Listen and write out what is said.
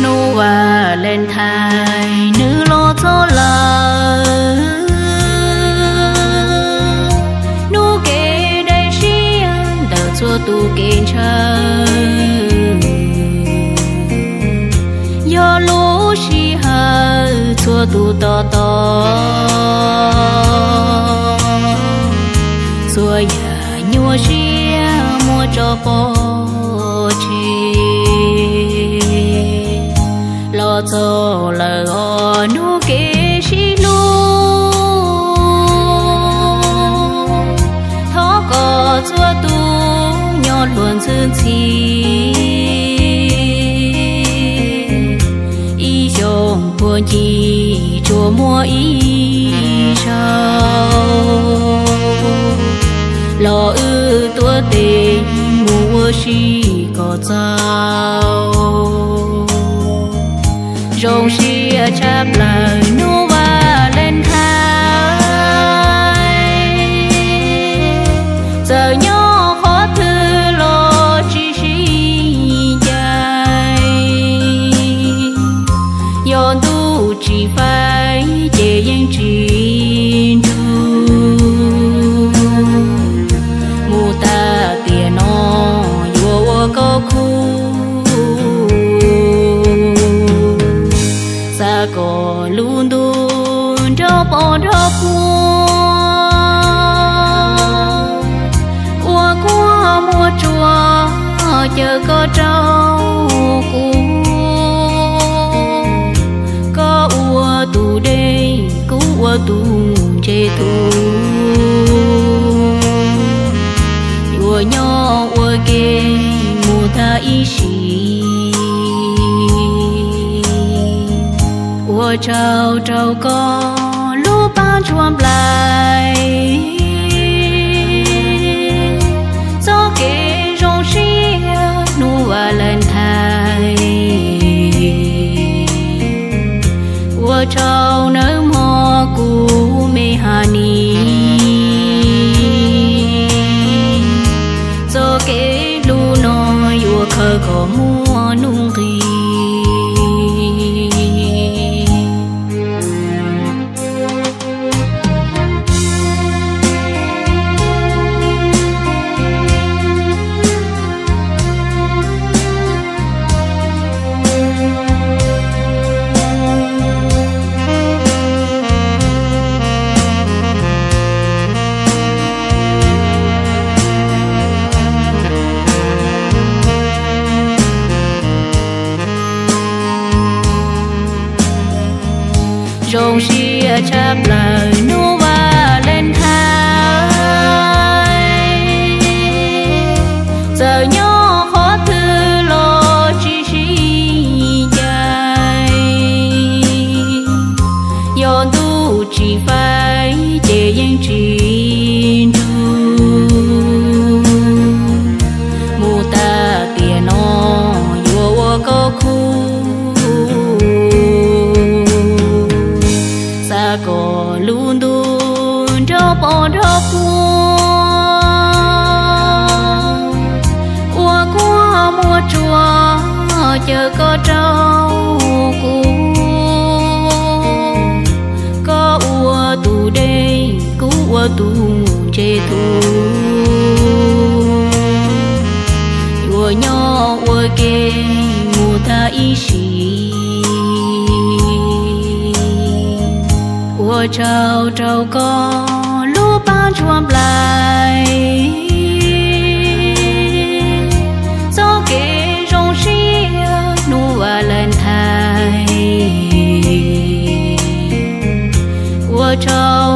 Hnub Valentine nws los txog lawm, hnub kev daim siab ntawm txhua tus kev ntshaw, yog lub sij hawm txhua tus tos tos, txhua yam nyuaj siab muab tso pov tseg. Los txog lawm os hnub kev sib hlub, thov kom txhua tus nyob luag ntxhi ntxhi, ib xyoos puag ncig tsuas muaj ib zaug, los wb tuav tes mus ua si kom txaus. Zoo siab tshaj plaws hnub Valentine, txawm nyob qhov twg los tsis sib ncaim, yog ntuj tsis faib ces yeej tsis nrug, mus tas tiam no yuav ua koj khub, xav kom lub ntuj nrog poj nrog puag, ua kuab muaj tsuas caw koj rau kuv, koj ua tus dej kuv ua tus ntses tus, yuav nyob ua ke mus tag ib sim. Ua tsaug rau koj lub paj ntsuag nplaim, txoj kev zoo siab hnub Valentine. Ua tsaug nawb mog kuv me honey, txoj kev hlub no yuav khaws kom muaj nuj nqis. Zoo siab tshaj plaws hnub Valentine, txawm nyob qhov twg los tsis sib ncaim, yog ntuj tsis faib ces yeej tsis nrug, mus tas tiam no yuav ua koj khub, xav kom lub ntuj nrog poj nrog puag, ua kuab muaj tsuas caw koj rau kuv, koj ua tus dej kuv ua tus ntses tus, yuav nyob ua ke mus tag ib sim. Ua tsaug rau koj lub paj ntsuag nplaim, txoj kev zoo siab hnub Valentine. Ua tsaug